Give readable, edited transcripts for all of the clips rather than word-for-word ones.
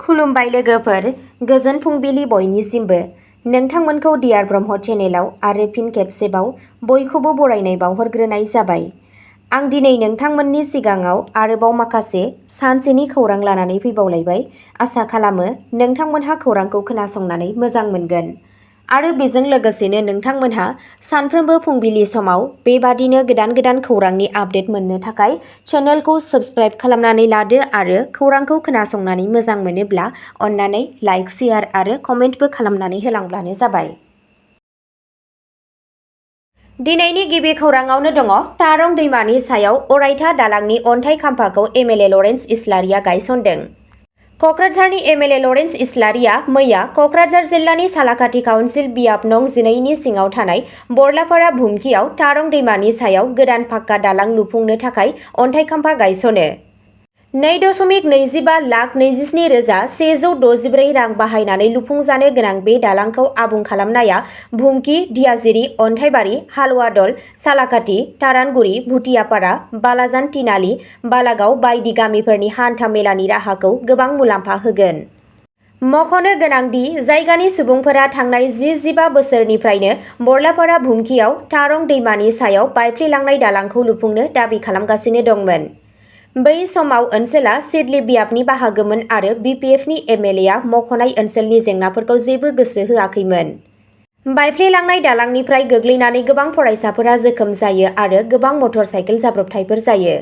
खुलुमबाय लोगोफोर, गोजोन फुंबिलि बयनिसिमबो। नोंथांमोनखौ डियार ब्रह्म चेनेलाव आरो फिन खेबसेबाव बयखौबो बरायनाय बावहरग्रोनाय जाबाय। आं दिनै नोंथांमोननि सिगाङाव आरोबाव माखासे सानसेनि खौरां लानानै फैबावलायबाय। आसा खालामो नोंथांमोनहा खौरांखौ खोनासंनानै मोजां मोनगोन आरो बेजों लोगोसेनो नोंथांमोनहा सानफ्रोमबो फुंबिलि समाव बेबादिनो गोदान खौरांनि आपडेट मोननो थाखाय चेनेलखौ साबस्क्राइब खालामनानै लादो आरो खौरांखौ खोनासंनानै मोजां मोनोब्ला अन्नानै लाइक, शेयार आरो कमेन्टबो खालामनानै होलांब्लानो जाबाय। दिनैनि गिबि खौराङावनो दङ टारं दैमानि सायाव अरायथा दालांनि अन्थाइ खाम्फाखौ एमएलए लरेन्स इस्लारिया गायसनदों। क'क्राझारनि एमएलए लरेन्स इस्लारिया मैया क'क्राझार जिल्लानि सालाकाथि काउन्सिल बियाब नं 12नि सिङाव थानाय बरलापारा भुमखियाव टारं दैमानि सायाव गोदान पाक्का दालां लुफुंनो थाखाय अन्थाइ खाम्फा गायसनो। 2.25 लाख 27,164 रां बाहायनानै लुफुंजानो गोनां बे दालांखौ आबुं खालामनाया भुमखि, धियाजिरि, अन्थाइबारि, हालुवादल, सालाकाथि, तारानगुरि, भुटियापारा, बालाजान तिनालि, बालागाव बायदि गामिफोरनि हान्था मेलानि राहाखौ गोबां मुलाम्फा होगोन। मख'नो गोनांदि जायगानि सुबुंफोरा थांनाय 10-15 बोसोरनिफ्रायनो बरलापारा भुमखियाव टारं दैमानि सायाव बायफ्लेलांनाय दालांखौ लुफुंनो दाबि खालामगासिनो दंमोन। बै समाव ओनसोला सिडली बियाबनि बाहागोमोन आरो बिपिएफनि एमएलएआ मख'नाय ओनसोलनि जेंनाफोरखौ जेबो गोसो होआखैमोन। बायफ्लेलांनाय दालांनिफ्राय गोग्लैनानै गोबां फरायसाफोरा जोखोम जायो आरो गोबां मटर साइकेल जाब्रबथायफोर जायो।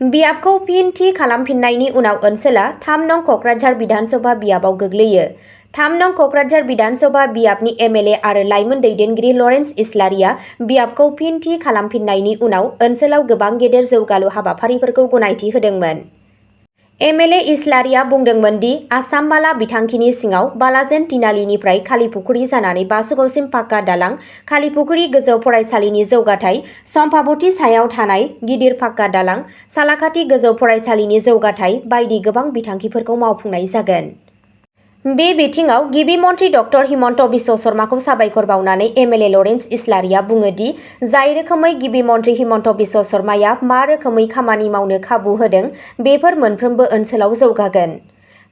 बियाबखौ फिन थि खालामफिननायनि उनाव ओनसोला 3 नं क'क्राझार बिधानसभा बियाबाव गोग्लैयो। 3 नं क'क्राझार बिधानसभा बियाबनि एमएलए आरो लाइमोन दैदेनगिरि लरेन्स इस्लारिया बियाबखौ फिन थि खालामफिननायनि उनाव ओनसोलाव गोबां गेदेर जौगालु हाबाफारिफोरखौ गनायथि होदोंमोन। एमएलए इस्लारिया बुंदोंमोन दि आसाम माला बिथांखिनि सिङाव बालाजेन तिनालिनिफ्राय कालीपुखुरी जानानै बासुगावसिम पाक्का दालां, कालीपुखुरी गोजौ फरायसालिनि जौगाथाय, सम्भाबति सायाव थानाय गिदिर पाक्का दालां, सालाकाथि गोजौ फरायसालिनि जौगाथाय बायदि गोबां बिथांखिफोरखौ मावफुंनाय जागोन। बे बिथिङाव गिबि मन्थ्रि डक्टर हिमन्त बिश्व शर्माखौ साबायखर बावनानै एमएलए लरेन्स इस्लारिया बुङो दि जाय रोखोमै गिबि मन्थ्रि हिमन्त बिश्व शर्माया मा रोखोमै खामानि मावनो खाबु होदों बेफोर मोनफ्रोमबो ओनसोलाव जौगागोन।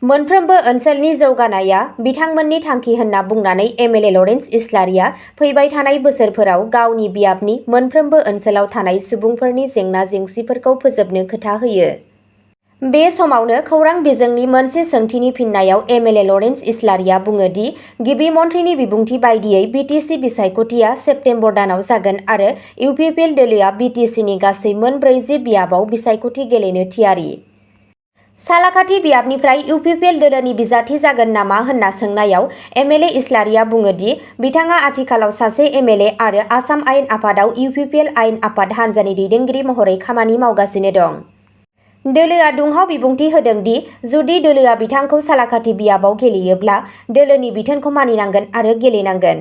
मोनफ्रोमबो ओनसोलनि जौगानाया बिथांमोननि थांखि होनना बुंनानै एमएलए लरेन्स इस्लारिया फैबाय थानाय बोसोरफोराव गावनि बियाबनि मोनफ्रोमबो ओनसोलाव थानाय सुबुंफोरनि जेंना जेंसिफोरखौ फोजोबनो खोथा होयो। बे समावनो खौरां बिजोंनि मोनसे सोंथिनि फिननायाव एमएलए लरेन्स इस्लारिया बुङो दि गिबि मन्थ्रिनि बिबुंथि बायदियै बिटिसि बिसायख'थिया सेप्तेम्बर दानाव जागोन आरो इउपिपिएल दोलोआ बिटिसिनि गासै मोन 40 बियाबाव बिसायख'थि गेलेनो थियारि। सालाकाथि बियाबनिफ्राय इउपिपिएल दोलोनि बिजाथि जागोन नामा होनना सोंनायाव एमएलए इस्लारिया बुङो दि बिथाङा आथिखालाव सासे एमएलए आरो आसाम आयेन आफादाव इउपिपिएल आयेन आफाद हान्जानि दैदेनगिरि महरै खामानि मावगासिनो दं। दोलोआ दुंहाव बिबुंथि होदों दि जुदि दोलोआ बिथांखौ सालाकाथि बियाबाव गेलेयोब्ला दोलोनि बिथोनखौ मानिनांगोन आरो गेलेनांगोन।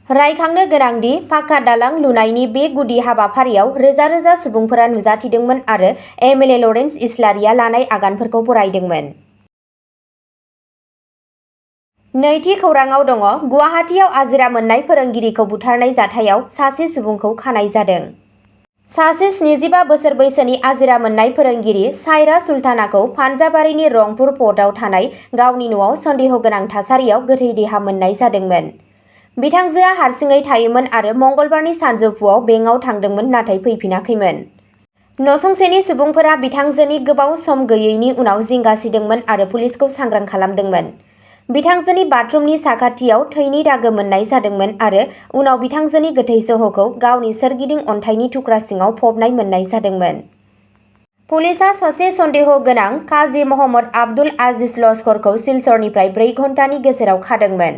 रायखांनो गोनांदि पाक्का दालां लुनायनि बे गुदि हाबाफारियाव रोजा रोजा सुबुंफोरा नुजाथिदोंमोन आरो एमएलए लरेन्स इस्लारिया लानाय आगानफोरखौ बरायदोंमोन। नैथि खौराङाव दङ गुवाहाटीआव आजिरा मोननाय फोरोंगिरिखौ बुथारनाय जाथायाव सासे सुबुंखौ खानाय जादों। सासे 75 बोसोर बैसोनि आजिरा मोननाय फोरोंगिरि सायरा सुल्तानाखौ पान्जाबारिनि रंपुर पर्टआव थानाय गावनि न'आव सन्देह गोनां थासारियाव गोथै देहा मोननाय जादोंमोन। बिथांजोआ हारसिङै थायोमोन आरो मंगलबारनि सानजौफुआव बेंकआव थांदोंमोन नाथाय फैफिनाखैमोन। नसुंसेनि सुबुंफोरा बिथांजोनि गोबाव सम गैयैनि उनाव जिंगासिदोंमोन आरो पुलिसखौ सांग्रां खालामदोंमोन। बिथांजोनि बाथरुमनि साखाथियाव थैनि दागो मोननाय जादोंमोन आरो उनाव बिथांजोनि गोथै सह'खौ गावनि सोरगिदिं अन्थाइनि थुख्रा सिङाव फबनाय मोननाय जादोंमोन। पुलिसआ सासे सन्देह गोनां काजी महम्मद आब्दुल आजिज लस्करखौ सिलचरनिफ्राय 4 घन्टानि गेजेराव खादोंमोन।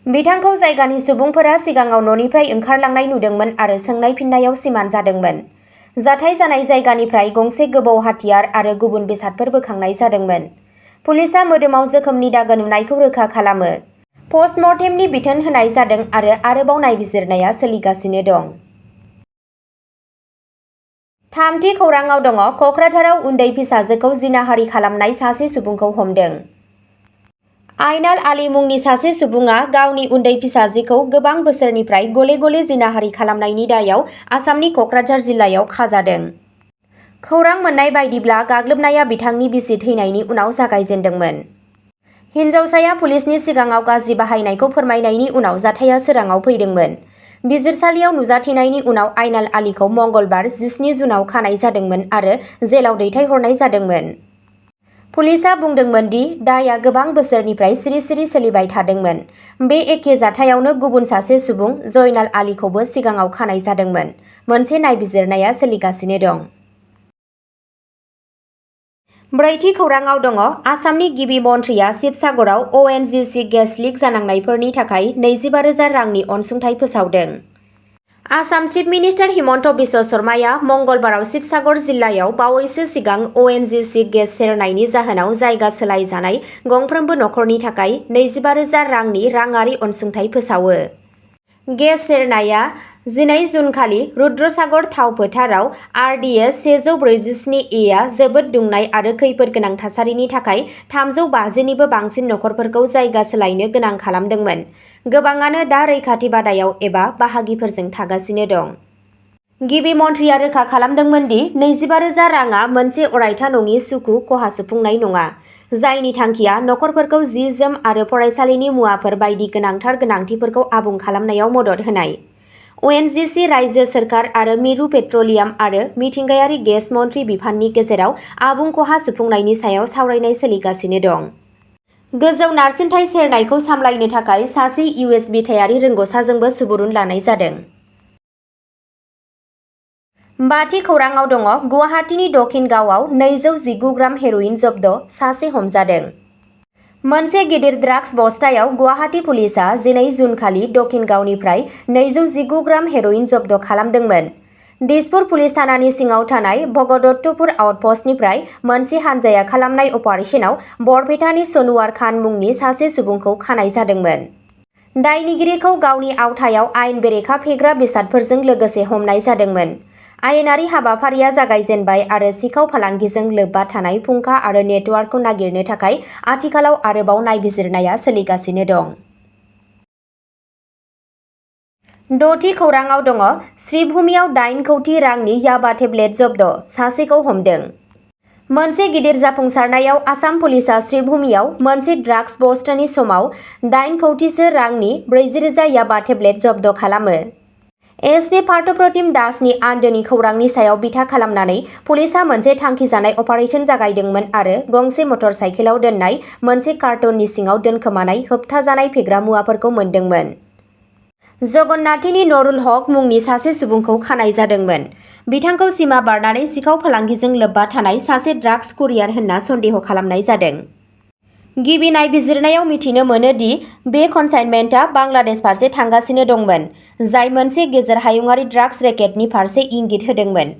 बिथांखौ जायगानि सुबुंफोरा सिगाङाव न'निफ्राय ओंखारलांनाय नुदोंमोन आरो सोंनाय फिननायाव सिमान जादोंमोन। जाथाय जानाय जायगानिफ्राय गंसे गोबौ हाथियार आरो गुबुन बेसादफोर बोखांनाय जादोंमोन। पुलिसआ मोदोमाव जोखोमनि दागो नुनायखौ रोखा खालामो। पस्टमर्टेमनि बिथोन होनाय जादों आरो आरोबाव नायबिजिरनाया सोलिगासिनो दं। थामथि खौराङाव दङ क'क्राझाराव उन्दै फिसाजोखौ जिनाहारि खालामनाय सासे सुबुंखौ हमदों। आइनाल आली मुंनि सासे सुबुङा गावनि उन्दै फिसाजोखौ गोबां बोसोरनिफ्राय गले गले जिनाहारि खालामनायनि दायाव आसामनि क'क्राझार जिल्लायाव खाजादों। खौरां मोननाय बायदिब्ला गाग्लोबनाया बिथांनि बिसि थैनायनि उनाव जागायजेन्दोंमोन। हिन्जावसाया पुलिसनि सिगाङाव गाज्रि बाहायनायखौ फोरमायनायनि उनाव जाथाया सोराङाव फैदोंमोन। बिजिरसालियाव नुजाथिनायनि उनाव आइनाल आलीखौ मंगलबार 17 जुनाव खानाय जादोंमोन आरो जेलाव दैथायहरनाय जादोंमोन। पुलिसआ बुंदोंमोन दि दायआ गोबां बोसोरनिफ्राय सिरि-सिरि सोलिबाय थादोंमोन। बे एखे जाथायावनो गुबुन सासे सुबुं जयनाल आलीखौबो सिगाङाव खानाय जादोंमोन। मोनसे नायबिजिरनाया सोलिगासिनो दं। ब्रैथि खौराङाव दङ आसामनि गिबि मन्थ्रिया शिबसागराव अएनजिसि गेस लिक जानांनायफोरनि थाखाय 25,000 रांनि अनसुंथाइ फोसावदों। आसाम चिफ मिनिस्टार हिमन्त बिश्व शर्माया मंगलबाराव शिबसागर जिल्लायाव बावैसो सिगां अएनजिसि गेस सेरनायनि जाहोनाव जायगा सोलायजानाय गंफ्रोमबो नखरनि थाखाय 25,000 रांनि राङारि अनसुंथाइ फोसावो। गेस सेरनाया 12 जुनखालि रुद्रसागर थाव फोथाराव आरडिएस 147 आ जोबोद दुंनाय आरो खैफोद गोनां थासारिनि थाखाय 350 निबो बांसिन नखरफोरखौ जायगा सोलायनो गोनां खालामदोंमोन। गोबाङानो दा रैखाथि बादायाव एबा बाहागिफोरजों थागासिनो दं। गिबि मन्थ्रिया रोखा खालामदोंमोन दि 25,000 राङा मोनसे अरायथा नङि सुखु खहा सुफुंनाय नङा, जायनि थांखिया नखरफोरखौ जि-जोम आरो फरायसालिनि मुवाफोर बायदि गोनांथार गोनांथिफोरखौ आबुं खालामनायाव मदद होनाय। अएनजिसि रायजो सोरखार आरो मिरु पेट्रलियाम आरो मिथिंगायारि गेस मन्थ्रि बिफाननि गेजेराव आबुं खहा सुफुंनायनि सायाव सावरायनाय सोलिगासिनो दं। गोजौ नारसिनथाय सेरनायखौ सामलायनो थाखाय सासे इउएस बिथायारि रोंग'साजोंबो सुबुरुन लानाय जादों। बाथि खौराङाव दङ गुवाहाटीनि दक्षिणगावआव 219 ग्राम हेर'इन जब्द, सासे हमजादों। मोनसे गिदिर ड्राग्स बस्तायाव गुवाहाटी पुलिसआ 12 जुनखालि दक्षिणगावनिफ्राय 219 ग्राम हेर'इन जब्द खालामदोंमोन। दिसपुर पुलिस थानानि सिङाव थानाय भगदत्तपुर आउटपस्टनिफ्राय मोनसे हानजाया खालामनाय अपारेशनाव बरपेटानि सनवार खान मुंनि सासे सुबुंखौ खानाय जादोंमोन। दायनिगिरिखौ गावनि आवथायाव आयेन बेरेखा फेग्रा बेसादफोरजों लोगोसे हमनाय जादोंमोन। आयेनारि हाबाफारिया जागायजेनबाय आरो सिखाव फालांगिजों लोब्बा थानाय फुंखा आरो नेटवार्कखौ नागिरनो थाखाय आथिखालाव आरोबाव नायबिजिरनाया सोलिगासिनो दं। द'थि खौराङाव दङ श्रीभूमियाव 8 कौटि रांनि याबा टेब्लेट जब्द, सासेखौ हमदों। मोनसे गिदिर जाफुंसारनायाव आसाम पुलिसआ श्रीभूमियाव मोनसे ड्राग्स बस्तानि समाव 8 कौटिसो रांनि 40,000 याबा टेब्लेट जब्द खालामो। एसपि पार्थप्रतिम दासनि आन्दोनि खौरांनि सायाव बिथा खालामनानै पुलिसआ मोनसे थांखिजानाय अपारेशन जागायदोंमोन आरो गंसे मटर साइकेलाव दोननाय मोनसे कार्टननि सिङाव दोनखोमानाय होबथाजानाय फेग्रा मुवाफोरखौ मोनदोंमोन। जगन्नाथीनि नरुल हक मुंनि सासे सुबुंखौ खानाय जादोंमोन। बिथांखौ सिमा बारनानै सिखाव फालांगिजों लोब्बा थानाय सासे ड्राग्स कुरियार होनना सन्देह खालामनाय जादों। गिबि नायबिजिरनायाव मिथिनो मोनो दि बे कनसाइनमेन्टआ बांलादेश फारसे थांगासिनो दंमोन, जाय मोनसे गेजेर हायुंआरि ड्राग्स रेकेटनि फारसे इंगित होदोंमोन।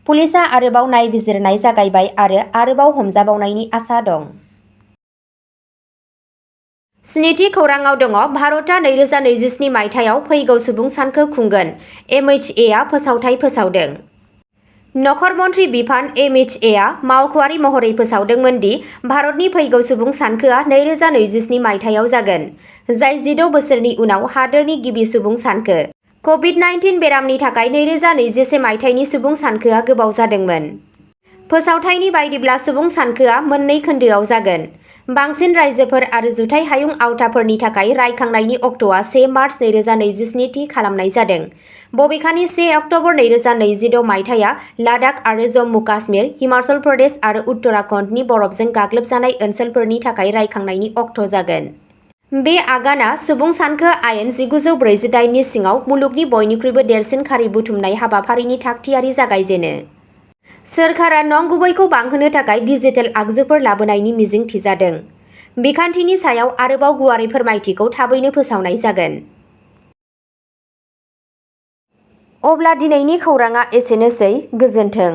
पुलिसआ आरोबाव नायबिजिरनाय जागायबाय आरो आरोबाव हमजाबावनायनि आसा दं। स्निथि खौराङाव दङ भारतआ 2027 मायथाइयाव फैगौ सुबुं सानखो खुंगोन, एमएचएआ फोसावथाय फोसावदों। नखर मन्थ्रि बिफान एमएचएआ मावख'आरि महरै फोसावदोंमोन दि भारतनि फैगौ सुबुं सानखोआ 2027 मायथाइयाव जागोन, जाय 16 बोसोरनि उनाव हादोरनि गिबि सुबुं सानखो। कभिड-19 बेरामनि थाखाय 2021 मायथाइनि सुबुं सानखोआ गोबाव जादोंमोन। फोसावथायनि बायदिब्ला सुबुं सानखोआ मोननै खोन्दोआव जागोन। बांसिन रायजोफोर आरो जुथाइ हायुं आवथाफोरनि थाखाय रायखांनायनि अक्ट'आ 1 मार्च 2027 थि खालामनाय जादों। बबेखानि 1 अक्ट'बर 2026 मायथाइया लादाख आरो जम्मु काश्मीर, हिमाचल प्रदेश आरो उत्तराखन्डनि बरफजों गाग्लोबजानाय ओनसोलफोरनि थाखाय रायखांनायनि अक्ट' जागोन। बे आगानआ सुबुं सानखो आयेन 1948 नि सिङाव मुलुगनि बयनिख्रुइबो देरसिन खारि बुथुमनाय हाबाफारिनि थागथियारि जागायजेनो। सोरखारा नंगुबैखौ बांहोनो थाखाय डिजिटेल आगजुफोर लाबोनायनि मिजिं थिजादों। बिखान्थिनि सायाव आरोबाव गुवारै फोरमायथिखौ थाबैनो फोसावनाय जागोन। अब्ला दिनैनि खौराङा एसेनोसै, गोजोन्थों।